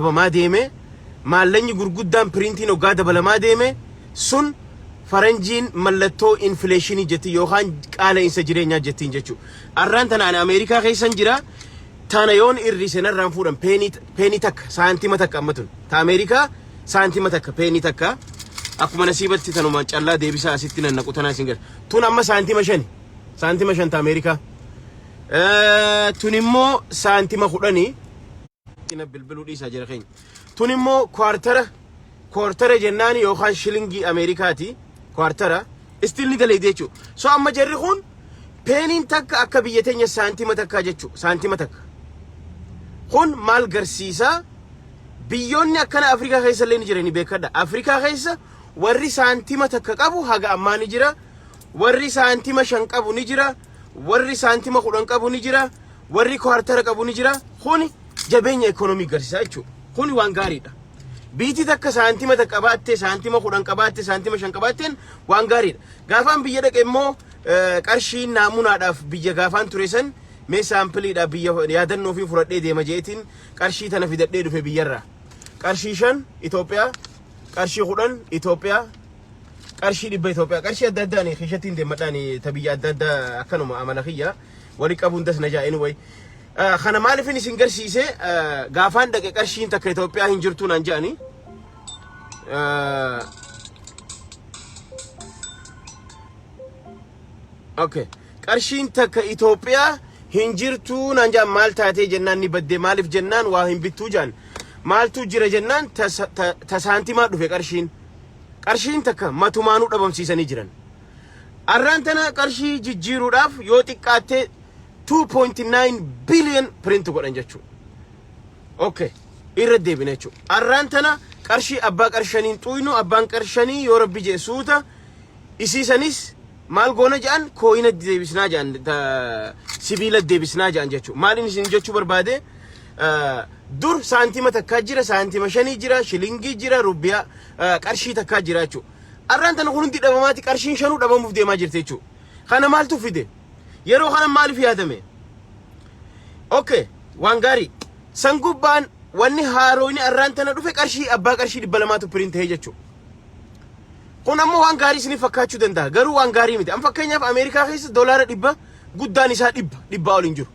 Dhabamaa deeme, maallaqni gurguddaan piriintiin hoggaa dabalamaa deeme, sun faranjiin mallattoo infleeshinii jetti yookaan qaala'insa jireenyaa jettiin jechuudha. Arraan tana ani Ameerikaa keessan jira. Tana yoon irrise narraan fuudhan peenii takka, saantima takka amma tun. Ta Ameerikaa saantima takka, peenii takka. Akkuma nasiibatti tanuma callaa deebisaa asitti nannaqu tanaa isin gara. Tun amma saantima shani. Saantima shan ta Ameerikaa. Tun immoo saantima kudhanii. Na bilbiluu dhiisaa jira keenya. Tun immoo kwartara, kwartara jennaan yookaan shilingii Ameerikaati. Kwartara istil ni dalagdi jechuudha. So amma jarri kun peeniin takka akka biyya teenya saantima takkaa jechuudha. Saantima takka. Kun maal garsiisaa? Biyyoonni akkana Afrikaa keessa illee ni jirani beekadha. Afrikaa keessa warri saantima takka qabu haga ammaa ni jira. Warri saantima shan qabu ni jira. Warri saantima 10 qabu ni jira. Warri kwartara qabu ni jira. Kuni jabeenya ikoonomii garsiisa jechuudha. Kuni waan gaariidha. Biitii takka saantima takka qabaatte, saantima 10 qabaatte, saantima shan qabaatteen waan gaariidha. Gaafaan biyya dhaqe immoo qarshiin naamunaadhaaf biyya gaafaan ture san mee saampiliidhaaf biyya yaadannoo fi fudhadhee deema jeetiin qarshii tana fidadhee dhufe biyyarraa. Qarshii 5 Itoophiyaa, qarshii 10 Itoophiyaa, qarshii 100 Itoophiyaa, qarshii adda addaan kiishattiin deemadhaan ta biyya adda addaa akkanuma amala kiyya wali qabuun das na jaa anyway. Kana maaliifin isin garsiise? Gaafaan dhaqe qarshiin takka Itoophiyaa hin jirtu naan jedhani. Okay. Qarshiin takka Itoophiyaa hin jirtu naan jedhan. Maal taatee jennaan ni badde, maaliif jennaan waa hin bittuu jedhan. Maaltu jira jennaan ta saantimaa dhufe qarshiin. Qarshiin takka matumaanuu dhabamsiisanii jiran. Arraan tana qarshii jijjiiruudhaaf yoo xiqqaatte 2.9 billion print godhan jechuudha. Okay. Irra deebina jechuudha. Arraan tana qarshii abbaa qarshaniin xuynu, abbaan qarshanii yoo rabbi jee suuta isiisanis maal goona jedhan, kooyina deebisnaa jedhan, sibiila deebisnaa jedhan jechuudha. Maaliin isin jechuu barbaade, dur saantima takkaa jira, saantima shanii jira, shilingii jira, rubbiyaa qarshii takkaa jira jechuudha. Arraan tana kun hundi dhabamaati, qarshiin shanuu dhabamuuf deemaa jirti jechuudha. Kana maaltu fide? Yeroo kana maaliif yaadame? Okay, waan gaarii. San gubbaan wanni haaroyni arraan tana dhufe qarshii abbaa qarshii 200tu print ta'ee jechuudha. Kun ammoo waan gaarii isiniif fakkaachuu danda'a. Garuu waan gaarii miti. Amma fakkeenyaaf Ameerikaa keessa doolaara 100 guddaan isaa 100, dhibbaa ol hin jiru.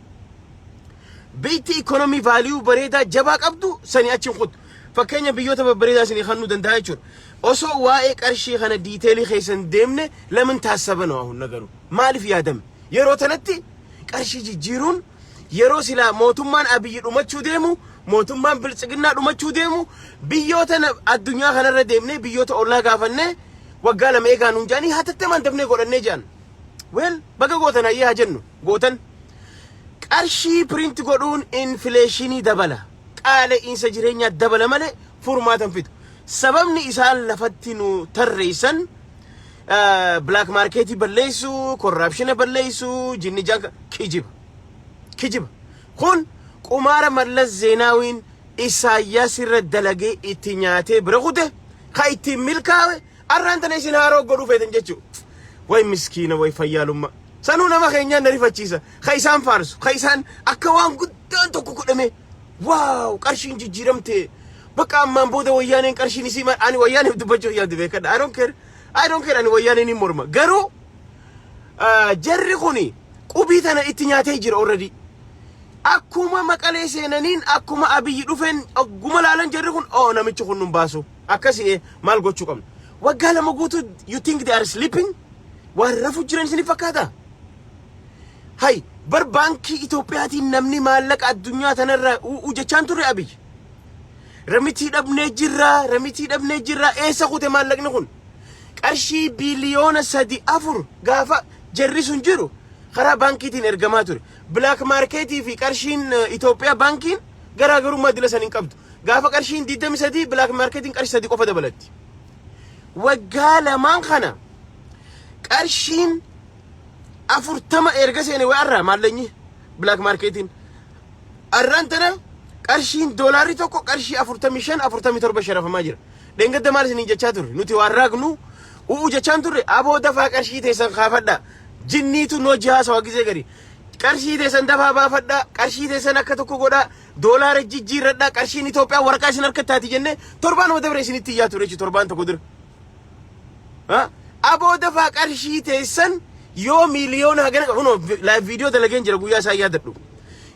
Biyyi ikonomii value bareedaa jabaa qabdu sani achi hin kuttu. Fakkeenya biyyoota babbareedaa isinii kennuu danda'a jechuudha. Osoo waa'ee qarshii kana detailii keessa hin deemne lamin taasisaba ነው አሁን ነገሩ. Maaliif yaadame? Yeroo tanatti qarshii jijjiiruun, yeroo silaa mootummaan Abiyyi dhumachuu deemu, mootummaan Biltsiginnaa dhumachuu deemu, biyyoota addunyaa kanarra deemnee biyyoota ollaa gaafannee waggaa 2 eegaa nuun jedhanii hatattamaan dafnee godhannee jedhan. Well, baga gootan, hayyee haa jennu gootan. Qarshii print godhuun infleeshinii dabala. Qaala'iinsa jireenyaa dabala malee furmaata hin fidu. Sababni isaan lafatti nu tarreessan black marketii balleessuu, corruptiona balleessuu, jinni jaanka kijiba. Kijiba. Kun qumaara Mallas Zeenaawiin Isaayyaas irra dalagee itti nyaatee bira kute, ka ittiin milkaawe arraan tana isin haaroo godhuu feetan jechuudha. Way miskiina, way fayyaalummaa. Sanuu nama keenyaan na rifachiisa. Ka isaan faarsu, ka isaan akka waan guddaan tokko godhame. Wow, qarshiin jijjiiramte. Bakka ammaan booda wayyaaneen qarshiin isii maal, ani wayyaaneef dubbachuu yaadu beekadha. I don't care. I don't care, ani wayyaaneen hin morma. Garuu jarri kuni qubii tana itti nyaatee jira already. Akkuma Maqalee seenaniin, akkuma Abiyyi dhufeen, ogguma laalan jarri kun, oh, namichi kun nun baasu. Akkasii maal gochuu qabna? Waggaa 2 guutuu you think they are sleeping? Waan rafu jiran isin fakkaata? Hay bar baankii Itoophiyaatiin namni maallaqa addunyaa tanarraa u'u jechaan turre Abiyyi. Remitii dhabnee jirra, remitii dhabnee jirra, eessa kute maallaqni kun? Qarshii biiliyoona 3 4 gaafa jarri sun jiru karaa baankiitiin ergamaa ture. Black marketii fi qarshiin Itoophiyaa baankiin garaagarummaa dila san hin qabdu. Gaafa qarshiin 23 black marketiin qarshii 3 qofa dabalatti. Waggaa lamaan kana qarshiin 40 erga seene waa irraa maallaqni black marketiin. Arraan tana qarshiin doolaarri tokko qarshii 45, 47 sharafamaa jira. Dheengadda maal isiniin jechaa turre? Nuti waan raagnu u'u jechaan turre, aboo dafaa qarshii teessan kaafadha. Jinniitu nu hojii haasawaa gisee gari. Qarshii teessan dafaa baafadhaa, qarshii teessan akka tokko godhaa, doolaara jijjiirradhaa, qarshiin Itoophiyaa waraqaa isin harka taati jennee torbaan dabre isinitti iyyaa ture jechuudha, torbaan tokko dura. Aboo, dafaa qarshii teessan yoo miiliyoona hagana kunoo live video dalageen jira, guyyaa isaa yaadadhu.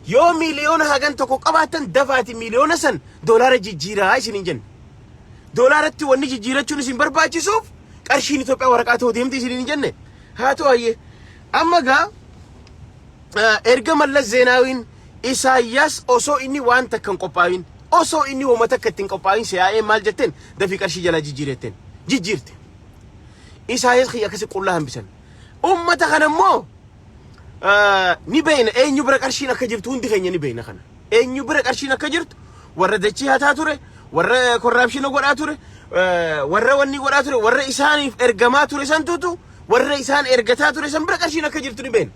Yoo miiliyoona hagan tokko qabaattan, dafaati miiliyoona san doolaara jijjiiraa isiniin jenna. Doolaaratti wanni jijjiirachuun isin barbaachisuuf qarshiin Itoophiyaa waraqaa ta'uu deemti isiniin jenne. Haa ta'u, hayyee. Amma gaa erga Mallas Zeenaawiin Isaayyaas osoo inni waan takka hin qophaa'in, osoo inni woma takka ittiin qophaa'in, si'aa'ee maal jetteen? Dafii qarshii jalaa jijjiiretteen jijjiirte. Isaayyaas kiyya akkasi qullaa hambisan. Ummata kana immoo ni beekna, eenyu bira qarshiin akka jirtu hundi keenya ni beekna kana. Eenyu bira qarshiin akka jirtu, warra dachii hataa ture, warra corruption godhaa ture, warra wanni godhaa ture, warra isaaniif ergamaa ture santuutu, warra isaan ergataa ture san bira qarshiin akka jirtu ni beekna.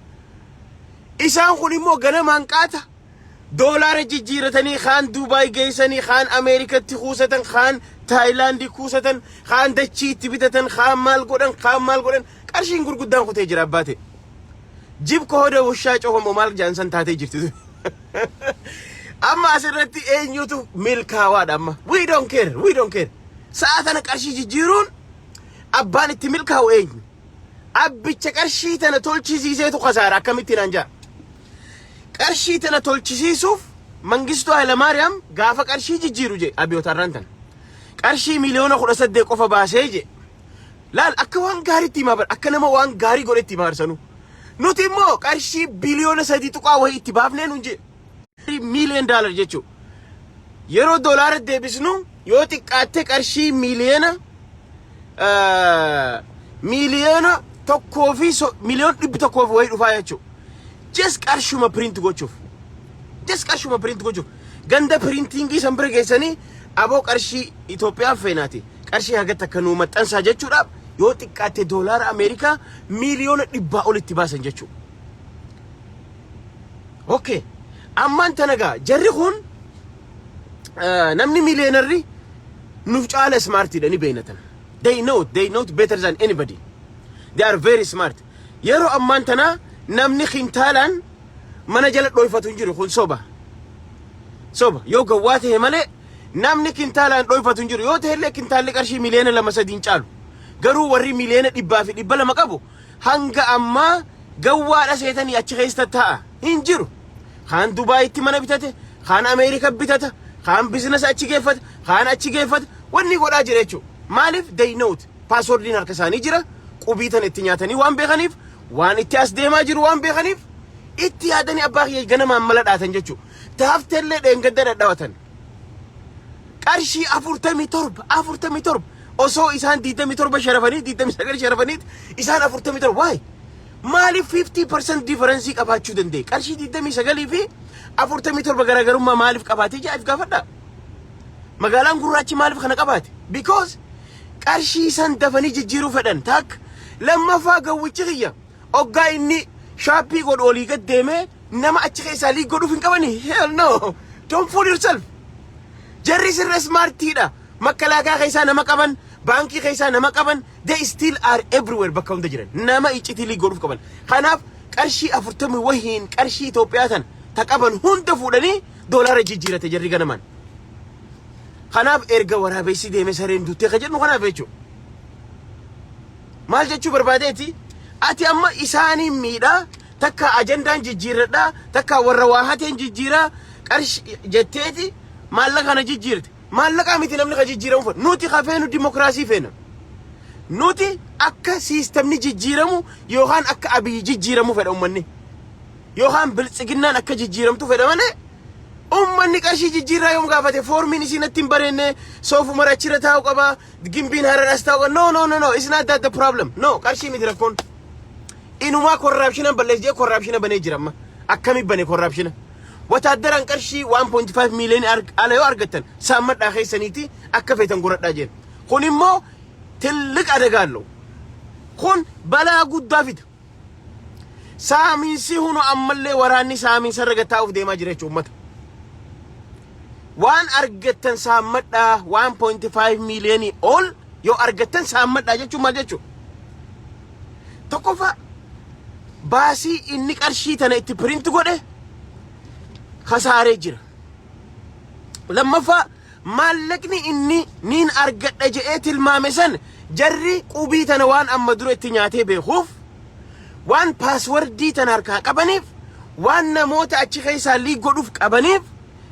Isaan kun immoo ganamaan qaata doolaara jijjiiratanii kaan Duubaay geessanii, kaan Ameerikatti kuusatan, kaan Taayilaandii kuusatan, kaan dachii itti bitatan, kaan maal godhan, kaan maal godhan, qarshiin gurguddaan kutee jira abbaa ta'e. ጅብ ከሆደ ውሻ ጮኸ moo maal jaansan taatee jirti. Amma asirratti eenyutu milkaawaadha amma? We don't care, we don't care. Sa'a tana qarshii jijjiiruun abbaan itti milkaa'u eenyu? Abbicha qarshii tana tolchisiiseetu kasaara, akkamitti naan jaa. Qarshii tana tolchisiisuuf Mangistuu Hayilamaariyaam gaafa qarshii jijjiiru je Abiyoot arraan tana. Qarshii 18 miliyoona qofa baasee je. Laal, akka waan gaariitti himaa bara, akka nama waan gaarii godhetti himaa barsanu. Nuti immoo qarshii biliyoona 3 tuqaa wayii itti baafnee nun je. Million dollar jechuudha. Yeroo doolaara deebisnu yoo xiqqaatte qarshii 1 miliyoona fi 100 miliyoona fi wayii dhufaa jechuudha. Just qarshuma print gochuuf. Just qarshuma print gochuuf. Ganda printingii san bira geessanii, aboo, qarshii Itoophiyaa feenaati. Qarshii hagatti akka nuu maxxansaa jechuudhaaf yoo xiqqaatte doolaara Ameerikaa 100 miliyoona olitti baasan jechuudha. Okay. Ammaan tana gaa jarri kun namni millionaireri nuuf caala smartiidha, ni beeynatan. They know better than anybody. They are very smart. Yeroo ammaan tana namni kintaalaan mana jala dhoyfatu hin jiru, kun soba. Soba, yoo gawwaa ta'e malee namni kintaalaan dhoyfatu hin jiru. Yoo ta'e illee kintaalli qarshii 2 miliyoona 3 hin caalu. Garuu warri 200 miliyoona 200 qabu hanga ammaa gawwaadha seetanii achi keessa taa'a hin jiru. Kaan Dubaayitti mana bitate, kaan Ameerika bitata, kaan business achi geeffata, kaan achi geeffata, wanni godhaa jira jechuudha. Maaliif? They know it. Passwordiin harka isaanii jira. Qubii tan itti nyaatanii waan beekaniif, waan itti as deemaa jiru waan beekaniif, itti yaadanii abbaa kiyya ganamaan mala dhaatan jechuudha. Taafteellee dheengadda dhadhaawatan. Qarshii 47, 47, osoo isaan 27 sharafanii, 29 sharafaniit, isaan 47. Waay, maaliif 50% difference qabaachuu danda'e? Qarshii 29 fi 47 garaagarummaa maaliif qabaatee jaa'if gaafadha. Magaalaan gurraachi maaliif kana qabaate? Because qarshii san dafanii jijjiiruu fedhan takka. Lammaffaa, gawwichi kiyya oggaa inni shaappii godhu olii gad deemee nama achi keessaa leak godhuuf hin qabani. Hell no, don't fool yourself. Jarri sirra smartiidha. Makkalaakaa keessaa nama qaban, baankii keessaa nama qaban, they still are everywhere, bakka hunda jiran. Nama iccitii leak godhuuf qaban. Kanaaf qarshii afurtamii wahiin qarshii Itoophiyaa tan ta qaban hunda fuudhanii doolaara jijjiirate jarri ganamaan. Kanaaf erga waraabessi deeme sareen duttee ka jedhu kanaaf jechuudha. Maal jechuu barbaadeeti? Ati amma isaaniin miidhaa takka, ajandaan jijjiirradhaa takka, warra waa hateen jijjiiraa qarshii jetteeti maallaqa kana jijjiirte. Maallaqaa miti namni ka jijjiiramu fedhu. Nuti ka feenu dimokiraasii feena. Nuti akka systemni jijjiiramu yookaan akka Abiyyi jijjiiramu fedha uummanni. Yookaan Biltsiginnaan akka jijjiiramtu fedha malee uummanni qarshii jijjiirraa yoom gaafate? Foormiin isiin natti hin bareenne, soofuma achirra taa'u qaba, gimbiin hararas taa'u qaba. No, no, no, no, it's not that the problem. No, qarshii miti rakkoon. Inumaa corruptionan balleessi jee corruptiona banee jira amma. Akkami bane corruptiona? Wataaddaraan qarshii 1.5 miiliyoonii ala yoo argattan saammadhaa keessaniiti, akka feetan godhadhaa jeen. Kun immoo ትልቅ አደጋ አለው. Kun balaa guddaa fida. Saamiinsi hunu ammallee waraanni saamiinsa irra taa'uuf deemaa jira jechuudha uummata. Waan argattan saammadhaa, 1.5 miiliyoonii ol yoo argattan saammadhaa jechuun maal jechuudha? Tokkoffaa, Baasii inni qarshii tana itti print godhe kasaaree jira. Lammaffaa, maallaqni inni niin argadha je'ee tilmaame san jarri qubii tana waan amma dura itti nyaatee beekuuf, waan passwordii tana harkaa qabaniif, waan namoota achi keessaa leak godhuuf qabaniif,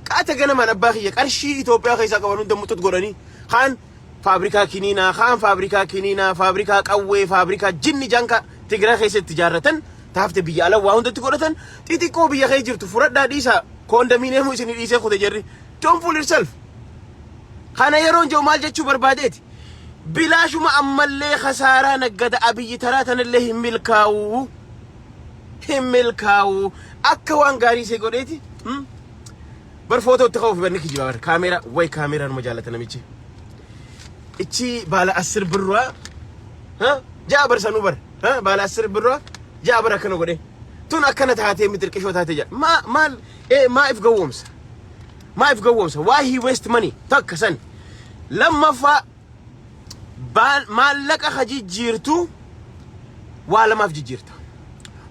qaata ganamaan abbaa kiyya qarshii Itoophiyaa keessaa qaban hunda muxut godhanii, kaan faabrikaa kiniinaa, kaan faabrikaa kiniinaa, faabrikaa qawwee, faabrikaa jinni janka Tigiraa keessatti ijaarratan, taafte biyya ala waa hundatti godhatan, xixiqqoo biyya kee jirtu fudhadhaa dhiisaa, condominiumuu isinii dhiisee kute jarri. Don't fool yourself. Kana yeroon jiru maal jechuu barbaadeeti? Bilaashuma ammallee kasaaraa naggada. Abiyyi taraa tanallee hin milkaa'u. Hin milkaa'u. Akka waan gaarii isee godheeti. Bar footoo itti ka'uuf banni kijiba bar kaameeraa way kaameeraa numa jaallata namichi. Ichi baala 10 birraa ja'a bar sanuu bar baala 10 birraa ja'a bar akkana godhe. Tun akkana taatee mitirqishoo taatee jedha. Maa maal maa if gowwoomsa? Maa if gowwoomsa? Why he waste money? Takka san. Lammaffaa, maallaqa ka jijjiirtu waa lamaaf jijjiirta.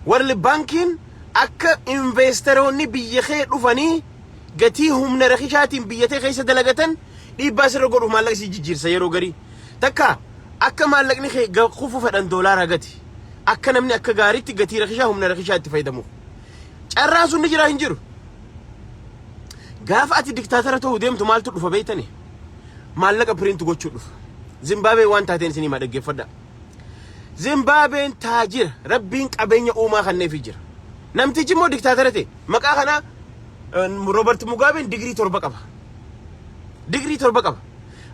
Warri baankiin akka investoroonni biyya kee dhufanii gatii humna rakishaatiin biyya tee keessa dalagatan dhiibbaa sirra godhuuf maallaqa si jijjiirsa yeroo garii. Takka akka maallaqni kee kufu fedhan doolaaraa gati. Akka namni akka gaariitti gatii rakishaa, humna rakishaa itti fayyadamuuf. Carraan sun ni jira hin jiru? Gaafa ati diktaatara ta'uu deemtu maaltu dhufa beektani? Maallaqa print gochuu dhufa. Zimbaabuwee waan taateen isinii maa, dhaggeeffadha. Zimbaabuween taajira, rabbiin qabeenya uumaa kanneefii jira. Namtichi immoo diktaatara ta'e. Maqaa kanaa Roobert Mugaabeen digirii 7 qaba. Digirii 7 qaba.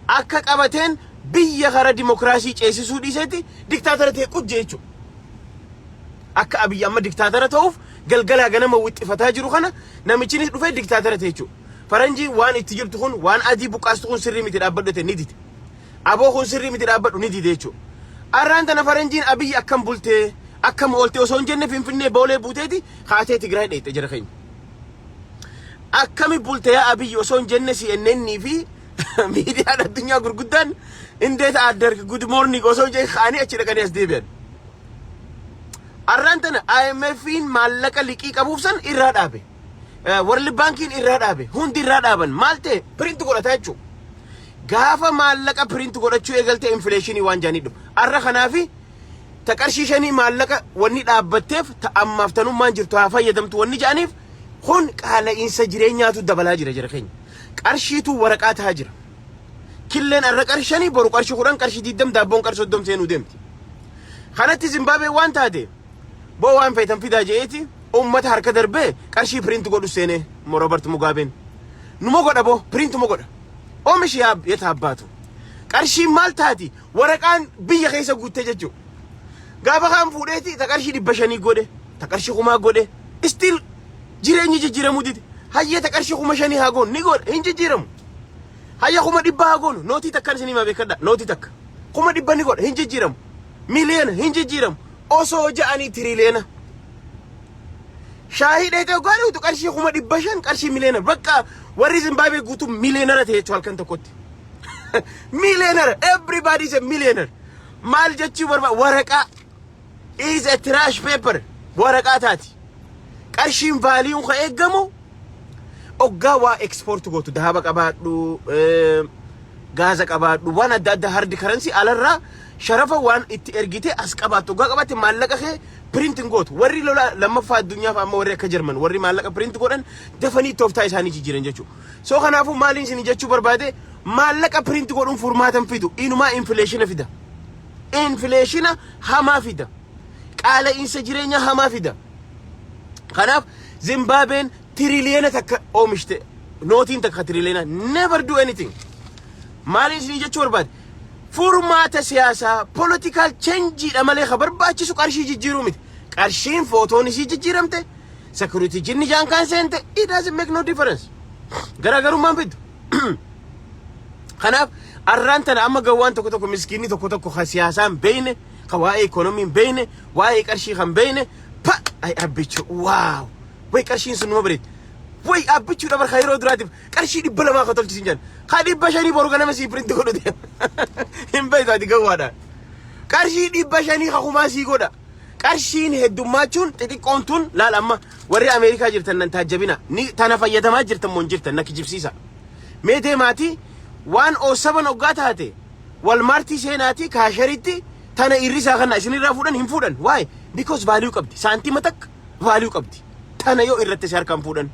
Akka qabateen biyya kara dimokiraasii ceesisuu dhiisetti diktaatara ta'e qujje jechuudha. Akka Abiyyi amma diktaatara ta'uuf galgalaa ganama wixxifataa jiru kana namichinis dhufee diktaatara ta'e jechuudha. Faranjii waan itti jirtu kun, waan adii buqqaastu kun sirrii miti, dhaabbadhu ni dide. Aboo kun sirrii miti, dhaabbadhu, ni dide jechuudha. Arraan tana faranjiin Abiyyi akkam bultee akkam oolte osoo hin jenne Finfinnee Boolee buuteeti kaatee Tigraay dheeyxe jara keenya. Akkami bulte yaa Abiyyi osoo hin jenne CNN fi miidiyaan addunyaa gurguddaan እንዴት አደርክ, good morning osoo hin jenne kaanii achi dhaqanii as deebi'an. Arraan tana IMF'n maallaqa liqii qabuuf san irraa dhaabe. World Bankiin irraa dhaabe. Hundi irraa dhaaban. Maal ta'e? Print godhataa jechuudha. Gaafa maallaqa print godhachuu eegalte inflationii waan jaanii dhufu. Arra kanaafi ta qarshii 5 maallaqa wanni dhaabbatteef ta ammaaf tanummaan jirtu haa fayyadamtu wanni jedhaniif kun qaala'iinsa jireenyaatu dabalaa jira jira keenya. Qarshiitu waraqaa tahaa jira. Killeen arra qarshii 5 boru qarshii 10, qarshii 20, daabboon qarshii 30 seenuu deemti. Kanatti Zimbaabuwee waan taate boo waan feetan fidaa je'eeti uummata harka darbee qarshii print godhu seenee Roobert Mugaabeen. Numa godha boo, print uma godha. Oomishi yaa abbaatu. Qarshiin maal taati? Waraqaan biyya keessa guuttee jechuudha. Gaafa kaan fuudheeti ta qarshii 500 godhe, ta qarshii 1000 godhe, still jireenyi jijjiiramuu dide. Hayyee, ta qarshii 5000 haa goonu, ni godhe, hin jijjiiramu. Hayya, 100,000 haa goonu, nootii takkaan isinii maa beekadha, nootii takka. 100,000 ni godha, hin jijjiiramu. Miliyoona hin jijjiiramu. Osoo ja'anii tiriliyoona. Shaahii dheetee hoggaa dhugtu qarshii 500,000, qarshii miliyoona. Bakka warri Zimbaabuwee guutuu millionaire ta'e jechuudha halkan tokkotti. Millionaire. Everybody is a millionaire. Maal jechuu barbaada? Waraqaa is a trash paper. Waraqaa taati. Qarshiin valueun ka eeggamu oggaa waa export gootu, dahaba qabaadhu, gaaza qabaadhu, waan adda addaa, hard currency alarraa sharafa waan itti ergite as qabaattu oggaa qabaatte maallaqa kee print hin gootu. Warri lola lammaffaa addunyaaf amma warri akka Jarman warri maallaqa print godhan dafanii tooftaa isaanii jijjiiran jechuudha. So kanaafuu maaliin isin jechuu barbaade? Maallaqa print godhuun furmaatan fidu, inumaa inflationa fida. Inflationa hamaa fida. Qaala'iinsa jireenyaa hamaa fida. Kanaaf Zimbaabuween tiriliyoona 1 oomishte, nootiin takka tiriliyoona never do anything. Maaliin isin jechuu barbaade? Furmaata siyaasaa, political changeiidha malee ka barbaachisu qarshii jijjiiruu miti. Qarshiin footoon isii jijjiiramte, security jinni jaan kaan seente, it doesn't make no difference. Garaagarummaan fiddu. Kanaaf arraan tana amma gawwaan tokko tokko, miskiinni tokko tokko ka siyaasaan beeyne, ka waa'ee ikoonomii hin beeyne, waa'ee qarshii kan beeyne, pa ay abbichu, wow, way qarshiin sun numa bareedi. Way abbichuu dabar ka yeroo duraatiif qarshii 200 ka tolchisiin jedhan. Ka 500 boru ganama sii print godhu deema. Hin beeytu ati gawwaadha. Qarshii 500 ka kumaa sii godha. Qarshiin heddummachuun xixiqqoon tun laal. Amma warri Ameerikaa jirtan nan taajjabina. Ni tana fayyadamaa jirtan moo hin jirtan? Na kijibsiisa. Mee deemaatii waan oosaban hoggaa taate Walmartii seenaatii cashieritti tana irrisaa kana isinirraa fuudhan. Hin fuudhan. Why? Because value qabdi. Saantima takka value qabdi. Tana yoo irratti si harkaan fuudhan.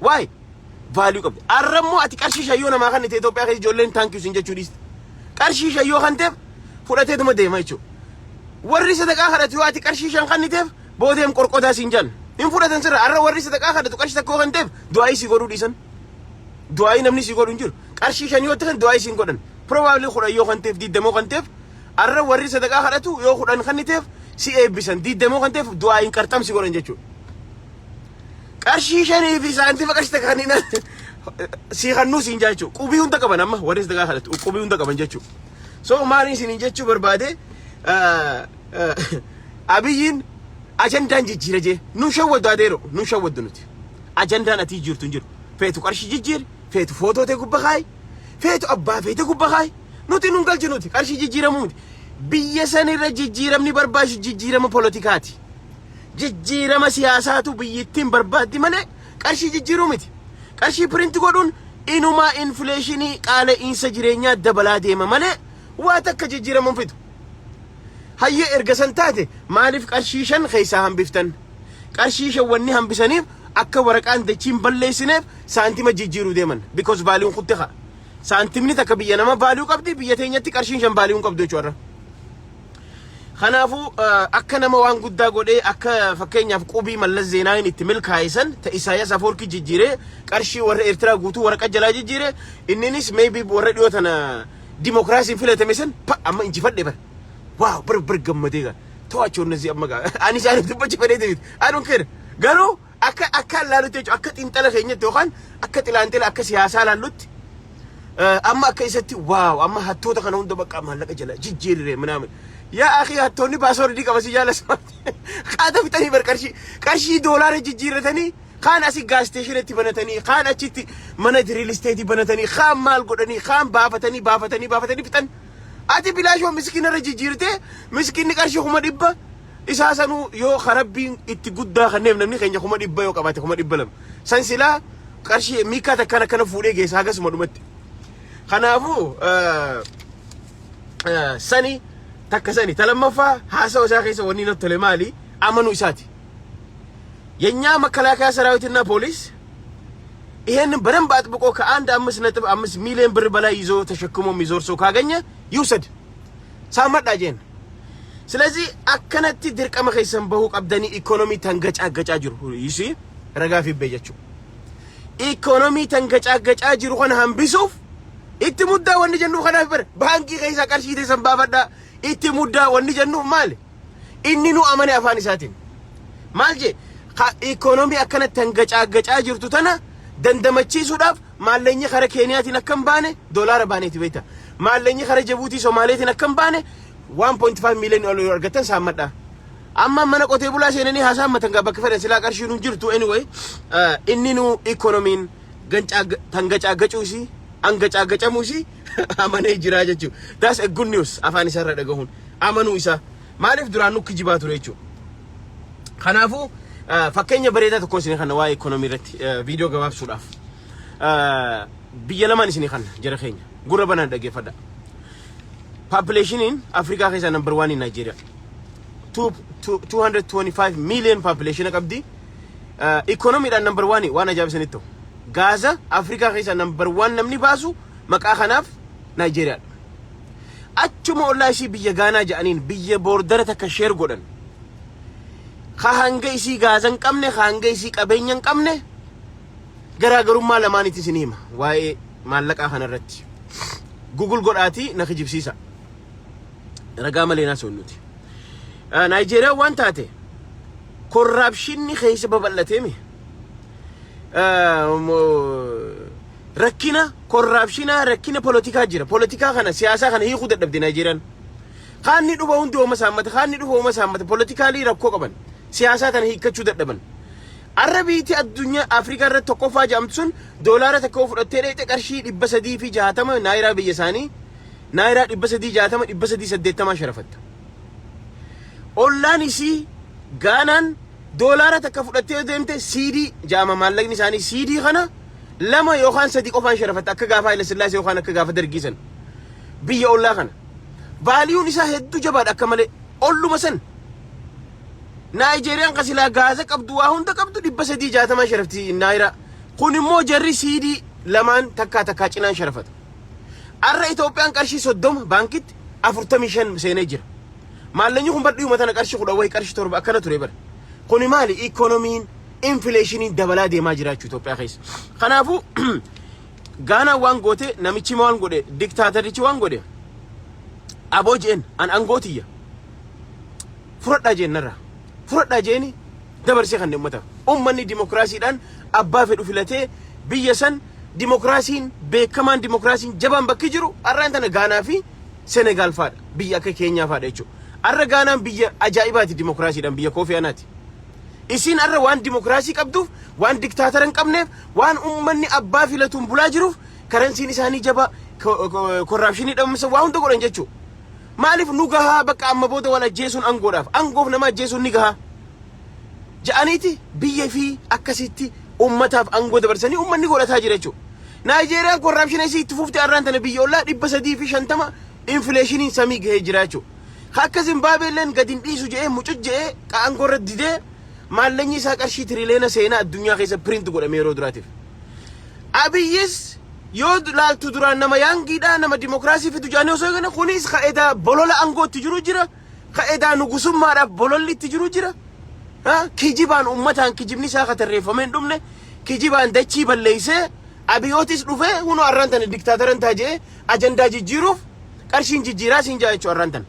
Why? Value qabdi. Arrammoo ati qarshii shayyoo namaa kan ta'e Itoophiyaa keessa ijoolleen "Thank you" sin jechuu dhiiste. Qarshii shayyoo kan ta'eef fudhateetuma deema jechuudha. Warri sadaqaa kadhatu yoo ati qarshii 5 kanniteef boodeem qorqotaa siin jedhan. Hin fudhatan sirra. Arra warri sadaqaa kadhatu qarshii tokkoo kan ta'eef du'aayii si godhuu dhiisan. Du'aayii namni si godhu hin jiru. Qarshii 5 yoo ta'an du'aayii siin godhan. Probably 10 yoo kan ta'eef, 20 kan ta'eef, arra warri sadaqaa kadhatu yoo 10 kanniteef si eebbisan. 20 kan ta'eef du'aayiin qarxam si godhan jechuudha. Qarshii 5 fi saantima qarshii takka kanneen si kannuu siin jaa jechuudha. Qubii hunda qaban amma warri sadaqaa kadhatu qubii hunda qaban jechuudha. So maaliin isiniin jechuu barbaade, Abiyyiin ajandaan jijjiira jee nun shawwaddu, adeero, nun shawwaddu nuti. Ajandaan ati jijjiirtu hin jiru. Feetu qarshii jijjiiri, feetu footoo ta'e gubba kaayi, feetu abbaa feete gubba kaayi. Nuti nun galchi nuti qarshii jijjiiramuu miti. Biyya sanirra jijjiiramni barbaachisu jijjiirama poolitikaati. Jijjiirama siyaasaatu biyyittiin barbaaddi malee qarshii jijjiiruu miti. Qarshii print godhuun inumaa inflationii, qaala'iinsa jireenyaa dabalaa deema malee waa takka jijjiiramuu hin fidu. Hayyee, erga san taate maaliif qarshii 5 keessaa hambiftan? Qarshii 5 wanni hambisaniif akka waraqaan dachiin balleessineef saantima jijjiiruu deeman. Because valueun kutte haa. Saantimni takka biyya nama value qabdi, biyya teenyatti qarshiin 5 value hin qabdu jechuudha. Kanaafuu akka nama waan guddaa godhee, akka fakkeenyaaf qubii Mallas Zeenaawiin itti milkaa'e san ta Isaayyaas Afoorkii jijjiiree, qarshii warra Eertiraa guutuu waraqaa jalaa jijjiiree, inninis maybe warra dhiyoo tana dimokiraasiin filatame san pa amma injifadhe bara. Wow, bar bar gammadee gaa. To'achuu እነዚህ amma gaa ani isaaniif dubbachuu fedhee miti. I don't care. Garuu akka laalutti jechuudha, akka xiinxala keenyatti yookaan akka xilaanxila akka siyaasaa laallutti, amma akka isatti wow, amma hattoota kana hunda bakka maallaqa jala jijjiirre ምናምን. Yaa akhi, hattoonni passwordii qaba si jaalasa. Qaata fixanii bar qarshii doolaara jijjiirratanii, kaan asii gas stationitti banatanii, kaan achitti mana real estate banatanii, kaan maal godhanii, kaan baafatanii baafatanii baafatanii fixan. Ati bilaashoo miskiinarra jijjiirtee, miskiinni qarshii 100,000 isaa sanuu yoo karabbiin itti guddaa kanneef, namni keenya 100,000 yoo qabaate, 200,000 san silaa qarshii miikaa takkaan akkana fuudhee geessa hagasuma dhumatti. Kanaafuu sani takka sani. Ta lammaffaa, haasawa isaa keessa wanni natti tole maali? Amanuu isaati. የኛ መከላከያ ሰራዊትና ፖሊስ ይሄንን በደንብ አጥብቆ ከአንድ 5.5 ሚሊዮን ብር በላይ ይዞ ተሸክሞ የሚዞር ሰው ካገኘ ይውሰድ። Saammadhaa jeen. ስለዚህ akkanatti dirqama keessan bahuu qabdanii ikoonomii tangacaagacaa jiru yisi ragaa fi jechuu. Ikoonomii tangacaagacaa jiru kana hambisuuf itti muddaa wanni jennuuf kanaaf bara baankii keessaa qarshii teessan baafadhaa, itti muddaa wanni jennuuf maali? Inni nu amane afaan isaatiin. Maal jee? Ikoonomii akkana tangacaagacaa jirtu tana dandamachiisuudhaaf maalleenyi kara Keeniyaatiin akka hin baane doolaara baaneeti beekta. Maalleenyi kara Jabuutii Somaaleetiin akka hin baane 1.5 miiliyoonii ol yoo argattan saammadha. Amma mana qotee bulaa seenanii haa saammatan gaa bakka fedhan, silaa qarshii nu jirtu. Anyway, inni nu ikoonomiin tangacaagacuu isii angacaagacamuu isii amanee jira jechuudha. That's a good news afaan isaarra dhagahuun amanuu isaa. Maaliif? Duraan nu kijibaa ture jechuudha. Kanaafuu fakkeenya bareedaa tokko isin kana waa'ee ikoonomii irratti viidiyoo gabaabsuudhaaf. Biyya lamaan isinii kana, jara keenya gurra banaan dhaggeeffadha. Populationiin Afrikaa keessaa number one in Nigeria. 225 million population qabdi. Ikoonomiidhaan number one. Waan ajaa'ib isinitti ta'u. Gaaza Afrikaa keessaa number one namni baasu maqaa kanaaf Nigeriyaadha. Achuma ollaa ishii biyya Gaanaa jedhaniin, biyya bordera takka share godhan. Ka hanga isii gaaza hin qabne, ka hanga isii qabeenya hin qabne, garaagarummaa lamaanitti isin hima waa'ee maallaqaa kanarratti. Google godhaatii na kijibsiisa. Ragaa malee naa nuti. Naayijeeriyaan waan taate corruptionni keessa babal'atee mi? Rakkina corruptionaa, rakkina polotikaa jira. Polotikaa kana, siyaasaa kana hiikuu dadhabde Naayijeeriyaan. Kaanni dhufa hundi ooma saammata, kaanni dhufa ooma saammata, politicalii rakkoo qaban. Siyaasaa tana hiikkachuu dadhaban. Arra biitii addunyaa Afrikaa irratti tokkoffaa jedhamtu sun doolaara tokko fudhattee dheete qarshii 360 naayiraa biyya isaanii, naayiraa 360, 380 sharafatta. Ollaan isii Gaanaan doolaara takka fudhattee yoo deemte, siidii jaama maallaqni isaanii, siidii kana lama yookaan sadi qofaan sharafatte, akka gaafa Haile Sillaasee yookaan akka gaafa Dargiisan biyya ollaa kana. Valuen isaa hedduu jabaadha akka malee olluma san. Naayijeeriyaan kan silaa gaaza qabdu, waa hunda qabdu, 360 sharafti naayiraa. Kun immoo jarri siidii lamaan takkaa takkaa cinaan sharafata. Arra Itoophiyaan qarshii 30 baankitti 45 seenee jira. Maallaqni kun badhiyuma tana qarshii 10 wayi, qarshii 7 akkana ture bara. Kuni maali? Ikoonomiin inflationiin dabalaa deemaa jira jechuudha Itoophiyaa keessa. Kanaafuu Gaanaan waan goote, namichi waan godhe, diktaaterichi waan godhe, aboo jeen an angootiyya fudhadhaa jeen, narraa fudhadhaa jeeni dabarsee kan uummata. Uummanni dimokiraasiidhaan abbaa fedhu filatee biyya san dimokiraasiin beekamaan, dimokiraasiin jabaan bakki jiru har'aan tana Gaanaa fi Senegaal faadha, biyya akka Keenyaa faadha jechuudha. Har'a Gaanaan biyya ajaa'ibaati dimokiraasiidhaan, biyya Koofii Anaati. Isiin har'a waan dimokiraasii qabduuf, waan diktaatara hin qabneef, waan uummanni abbaa filatuun bulaa jiruuf, currencyn isaanii jabaa, corruptionii dhabamsa, waa hunda godhan jechuudha. Maaliif nu gahaa, bakka amma booda wal ajjeesuun, angoodhaaf angoof nama ajjeesuun ni gahaa ja'aniiti biyya fi akkasitti ummataaf aangoo dabarsanii uummanni godhataa jira jechuudha. Naayijeeriyaan corruptiona isii itti fuftee har'aan tana biyya ollaa 350 inflationiin samii gahee jira jechuudha. Akka Zimbaabeelleen gadi hin dhiisu jedhee mucuc jedhee aangoo irra didee maallaqni isaa qarshii tiriliyoona seenaa addunyaa keessa print godhame yeroo duraatiif. Abiyyis yoo laaltu duraan nama youngiidha, nama dimokiraasii fidu jaanii osoo eegane, kunis ka'edaa bolola aangoo itti jiru jira, ka'edaa nugusummaadhaaf bololli itti jiru jira. Kijibaan uummataan kijibni isaa ka tarreeffamee hin dhumne, kijibaan dachii balleessee Abiyootis dhufee hunoo arraan tana diktaataran ta'a jedhee ajandaa jijjiiruuf qarshiin jijjiiraa siin jaa jechuudha arraan tana.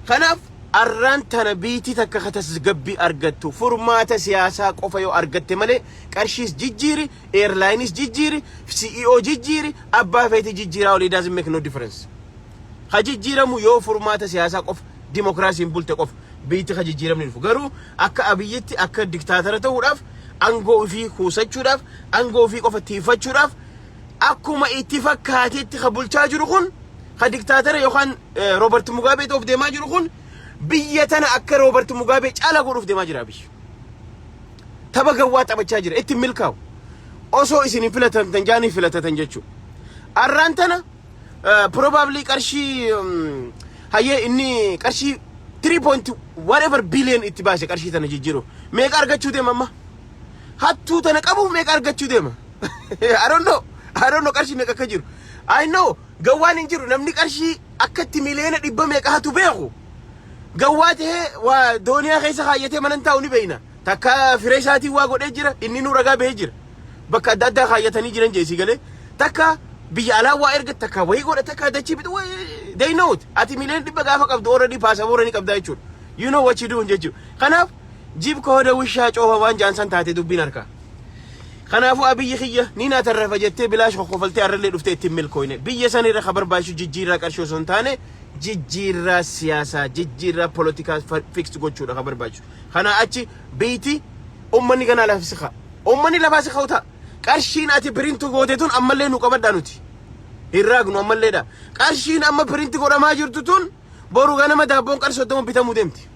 Kanaaf arraan tana biitii takka ka tasgabbii argattu furmaata siyaasaa qofa yoo argatte malee, qarshiis jijjiiri, airlineis jijjiiri, CEO jijjiiri, abbaa feeti jijjiiraa olii, doesn't make no difference. Ka jijjiiramu yoo furmaata siyaasaa qofa, dimokiraasiin bulte qofa biitti ka jijjiiramni dhufu. Garuu akka Abiyyitti akka diktaatara ta'uudhaaf, aangoo ofii kuusachuudhaaf, aangoo ofii qofa tiifachuudhaaf, akkuma itti fakkaatetti ka bulchaa jiru kun, ka diktaatara yookaan Roobert Mugaabee ta'uuf deemaa jiru kun, biyya tana akka Roobert Mugaabee caalaa godhuuf deemaa jira Abiyyi. Tapha gawwaa taphachaa jira, itti milkaa'u. Osoo isin hin filatamtan jaanii filatatan jechuudha. Arraan tana probably qarshii hayyee inni qarshii 3 point whatever billion itti baase qarshii tana jijjiiruuf. Meeqa argachuu deema amma? Hattuu tana qabuuf meeqa argachuu deema? I don't know. I don't know qarshii meeqa akka jiru. I know gawwaan hin jiru, namni qarshii akkatti miliyoona 100 meeqa hatu beeku. Gawwaa tahee waa dooniyaa keessa kaayyatee mana taa'u ni beeyna. Takka firee isaatiin waa godhee jira, inni nu ragaa bahee jira. Bakka adda addaa kaayyatanii jiran jeesii galee. Takka biyya alaa waa erga, takka wayii godha, takka dachii bitu, they know it. Ati miliyoona 100 gaafa qabdu already paasapoora ni qabdaa jechuudha. You know what you do jechuudha. Kanaaf ጅብ ከሆደ ውሻ ጮኸ waan jaansan taate dubbiin harkaa. Kanaafuu Abiyyi kiyya ni na tarrafa jettee bilaash kokkofaltee arrallee dhuftee ittiin milkooyne. Biyya san irra ka barbaachisu jijjiirraa qarshii osoo hin taane jijjiirraa siyaasaa, jijjiirraa polotikaa fix gochuudha ka barbaachisu. Kanaa achi biiti ummanni ganaa lafa si ka'a. Ummanni lafaa si ka'u ta'a. Qarshiin ati print goote tun ammallee nu qabadhaa nuti. Hin raagnu ammalleedha. Qarshiin amma print godhamaa jirtu tun boru ganama daabboon qarshii 30 bitamuu deemti.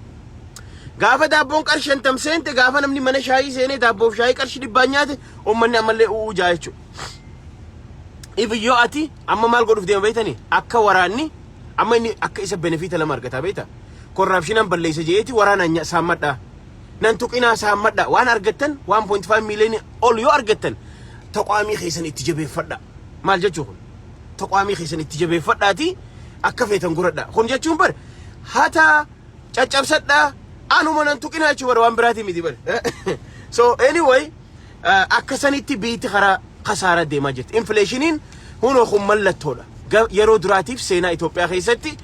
Gaafa daabboon qarshii 50 seente, gaafa namni mana shaayii seenee daabboof shaayii qarshii 100n nyaate, uummanni ammallee u'uu jaa jechuudha. If yoo ati amma maal godhuuf deema beektanii, akka waraanni amma inni akka isa benefita lama argataa beekta. Corruptionaan balleessa je'eeti waraanaan saammadhaa. Nan tuqinaa, saammadhaa, waan argattan 1.5 miiliyoonii ol yoo argattan taqwaamii keessan itti jabeeffadhaa. Maal jechuu kun? Taqwaamii keessan itti jabeeffadhaati akka feetan godhadhaa. Kun jechuun bar hata caccabsadhaa, anuma nan tuqinaa jechuu bar, waan biraatii miti bar. So anyway, akka sanitti biitti karaa kasaaraa deemaa jirti. Inflationiin hunoo kun mallattoodha. Yeroo duraatiif seenaa Itoophiyaa keessatti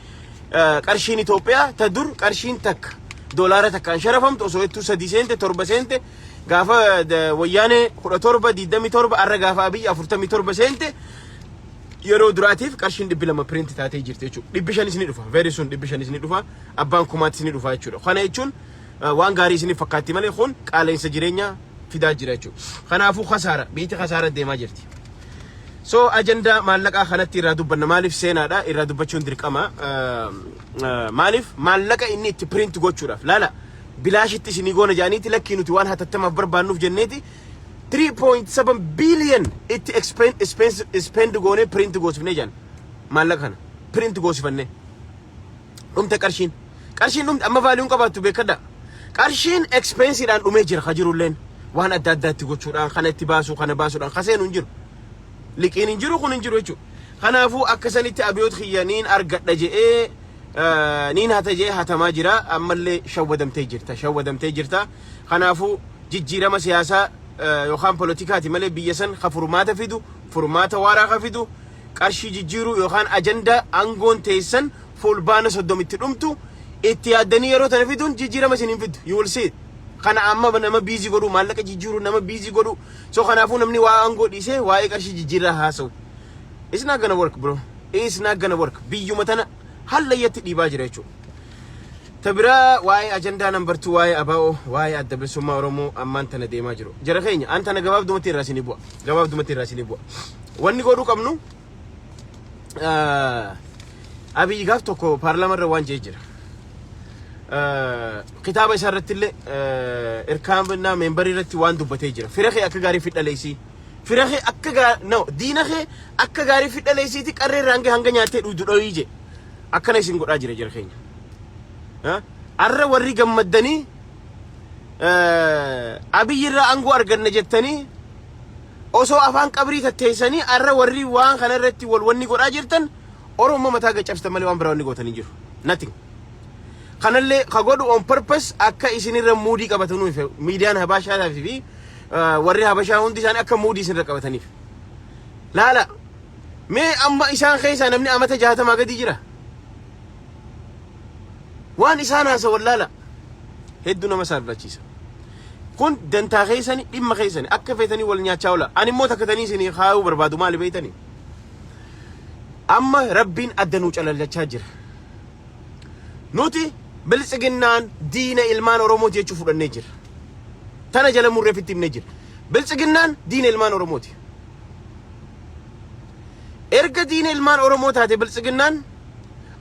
qarshiin Itoophiyaa ta dur qarshiin takka doolaara takkaan sharafamtu osoo hedduu sadii seente, torba seente gaafa Wayyaanee 17, 27, arra gaafa Abiyyi 47 seente, yeroo duraatiif qarshiin 200 print taatee jirti jechuudha. 500s ni dhufa. Very soon 500s ni dhufa. Abbaan kumaatis ni dhufa jechuudha. Kana jechuun waan gaarii isiniif fakkaatti malee kun qaala'insa jireenyaa fidaa jira jechuudha. Kanaafuu kasaara, biyyi kasaara deemaa jirti. So ajandaa maallaqaa kanatti irraa dubbanna, maaliif seenaadha, irraa dubbachuun dirqama. Maaliif maallaqa inni itti print gochuudhaaf laala Bilaashitti isinii goona jedhaniiti, lakkii, nuti waan hatattamaaf barbaannuuf jenneeti 3.7 billion itti spend goonee print goosifnee jedhan. Maallaqa kana print goosifannee dhumte qarshiin. Qarshiin dhumte, amma value n qabaattu beekadha. Qarshiin expense iidhaan dhumee jira. Ka jirulleen waan adda addaatti gochuudhaan, kana itti baasuu, kana baasuudhaan kaseenu hin jiru, liqiin hin jiru, kun hin jiru jechuudha. Kanaafuu akkasanitti abiyoot kiyya niin argadha je'ee, niin hata je'ee hatamaa jira. Ammallee shawwadamtee jirta, shawwadamtee jirta. Kanaafuu jijjiirama siyaasaa yookaan poolitikaati malee biyya san ka furmaata fidu, furmaata waaraa ka fidu, qarshii jijjiiruu yookaan ajandaa aangoon teessan Fulbaana 30tti dhumtu itti yaaddanii yeroo tana fiduun jijjiirama isin hin fiddu. You will see. Kana amma nama busy godhu, maallaqa jijjiiruu nama busy godhu. So kanaafuu namni waa aangoo dhiisee waa'ee qarshii jijjiirraa haasa'u. It's not gonna work, bro. It's not gonna work. Biyyuma tana hallayyatti dhiibaa jira jechuudha. Ta biraa waa'ee ajandaa number 2, waa'ee ABO, waa'ee Adda Bilisummaa Oromoo ammaan tana deemaa jiru. Jara keenya, an tana gabaabdumatti irraa isinii bu'a. Gabaabdumatti irraa isinii bu'a. Wanni godhuu qabnu, Abiyyi gaaf tokko paarlaamaa irra waan jee jira. Kitaaba isaa irratti illee irkaannaa meembarii irratti waan dubbatee jira. Fira kee akka gaarii fidhaleessii. Fira kee akka gaarii, no, diina kee akka gaarii fidhaleessiiti, qarree irraa hanga hanga nyaattee dhugdu dhoyii je. Akkana isin godhaa jira, jara keenya. Arra warri gammaddanii Abiyyi irraa aangoo arganna jettanii osoo afaan qabrii tatteessanii, arra warri waan kana irratti wal wanni godhaa jirtan, Oromoo mataa gaccabsitan malee waan biraa wanni gootanii jiru. Nothing. Kanallee ka godhu on purpose akka isinirra muudii qabatanuuf, miidiyaan Habashaa fi warri Habashaa hundi isaanii akka muudii isinirra qabataniif. Laala, mee amma isaan keessaa namni amata 60 gadi jira. Waan isaan haasawan laala, hedduu nama saalfachiisa. Kun dantaa keessanii, dhimma keessanii, akka feetanii wal nyaachaa oola. Ani immoo takka tanii isinii kaayuu barbaadu maali beeytanii? Amma Rabbiin adda nuu calallachaa jira. Nuti Biltsiginnaan diina ilmaan Oromooti jechuu fudhannee jira. Tana jala murreefitti himnee jira. Biltsiginnaan diina ilmaan Oromooti. Erga diina ilmaan Oromoo taate Biltsiginnaan,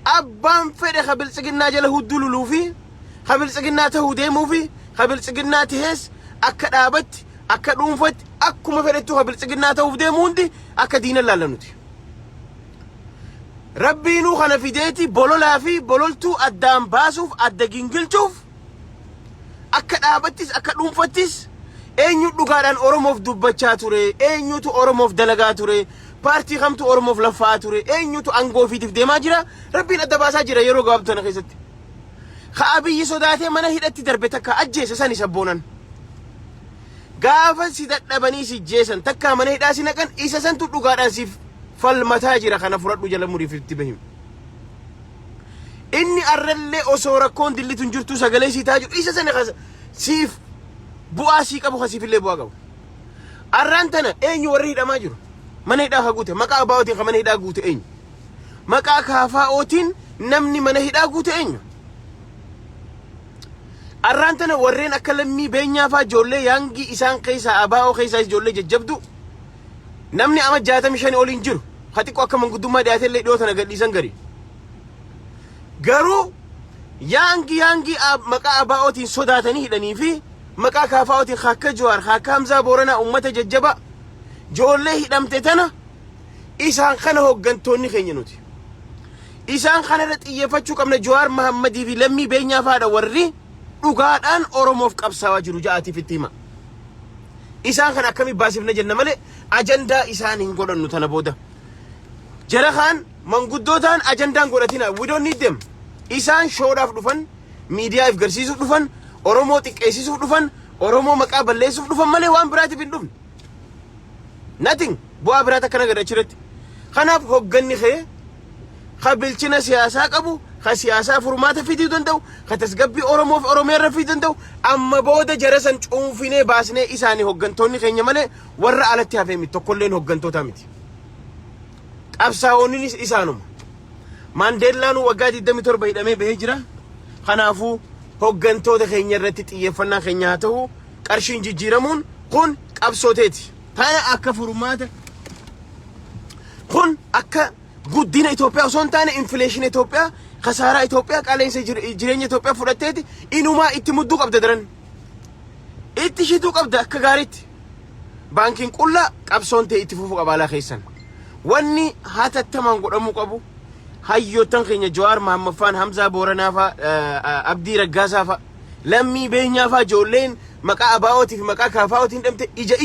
abbaan fedhe ka Biltsiginnaa jala hudduu luluu fi ka Biltsiginnaa tahuu deemuu fi ka Biltsiginnaa tahees, akka dhaabatti, akka dhuunfatti, akkuma fedhettu ka Biltsiginnaa ta'uuf deemu hundi akka diina laalla nuti. Rabbiinuu kana fideeti bololaa fi bololtuu addaan baasuuf, adda gingilchuuf, akka dhaabattis akka dhuunfattis eenyu dhugaadhaan Oromoof dubbachaa ture, eenyutu Oromoof dalagaa ture, paartii kamtu Oromoof laffaa ture, eenyutu aangoo ofiitiif deemaa jira, Rabbiin adda baasaa jira yeroo gabaabtuu tana keessatti. Ka Abiyyi sodaatee mana hidhatti darbe takka ajjeese sani sabboonan. Gaafa si dadhabanii si jeesan takka mana hidhaa si naqan, isa santu dhugaadhaan siif falmataa jira. Kana fudhadhu, jala muriif itti bahim. Inni arrallee osoo rakkoon dillitu hin jirtu sagalee sii taa jiru, isa sana siif bu'aa sii qabu, kasiifillee bu'aa qabu. Arraan tana eenyu warri hidhamaa jiru? Mana hidhaa ka guute maqaa ABOtiin, ka mana hidhaa guute eenyu? Maqaa KFOtiin namni mana hidhaa guute eenyu? Arraan tana warreen akka Lammii Beenyaa faa, ijoollee young isaan keessaa, ABO keessaa ijoollee jajjabdu, namni ama 65 oliin jiru ka xiqqoo akka manguddummaa dhiyaate illee dhiyoo tana gadhiisan gari. Garuu young young maqaa ABOtiin sodaatanii hidhanii fi maqaa KFOtiin akka Jawaar, akka Hamzaa Booranaa, uummata jajjaba ijoollee hidhamte tana, isaan kana hooggantoonni keenya nuti. Isaan kanarra xiyyeeffachuu qabna. Jawaar Mahammadii fi Lammii Beenyaa faadha warri dhugaadhaan Oromoof qabsaawaa jiru ja'aatiif itti hima. Isaan kana akkamii baasifna jenna malee ajandaa isaan hin godhannu tana booda. Jara kaan manguddootaan ajandaan godhatina, we don't need them. Isaan show dhaaf dhufan, miidiyaa if garsiisuuf dhufan, Oromoo xiqqeessisuuf dhufan, Oromoo maqaa balleessuuf dhufan malee waan biraatiif hin dhufne. Nothing, bu'aa biraat akkana gad achirratti. Kanaaf hogganni kee ka bilchina siyaasaa qabu, ka siyaasaa furmaata fiduu danda'u, ka tasgabbii Oromoof Oromiyaa irra fiduu danda'u, amma booda jara san cuunfinee baasnee isaanii hoggantoonni keenya malee warra alatti hafee miti, tokkolleen hoggantoota miti. Qabsaa'onnis isaanuma. Maandeellaan waggaa 27 hidhamee bahee jira. Kanaafuu hoggantoota keenya irratti xiyyeeffannaa keenya haa ta'u. Qarshiin jijjiiramuun kun qabsooteeti. Tana akka furmaata kun akka guddina Itoophiyaa osoo hin taane inflation Itoophiyaa Kasaaraa Itoophiyaa, qaala'insa jireenya Itoophiyaa fudhatteeti inumaa itti mudduu qabda, daran. Itti shituu qabda akka gaariitti. Baankiin qullaa qabsoon ta'e itti fufuu qaba alaa keessan. Wanni hatattamaan godhamuu qabu, hayyoottan keenya Jawaar Mahammad faan, Hamzaa Booranaa faa, Abdii Raggaasaa faa, Lammii Beenyaa faa, ijoolleen maqaa ABO'ootii fi maqaa KFO'ootiin dhamte ija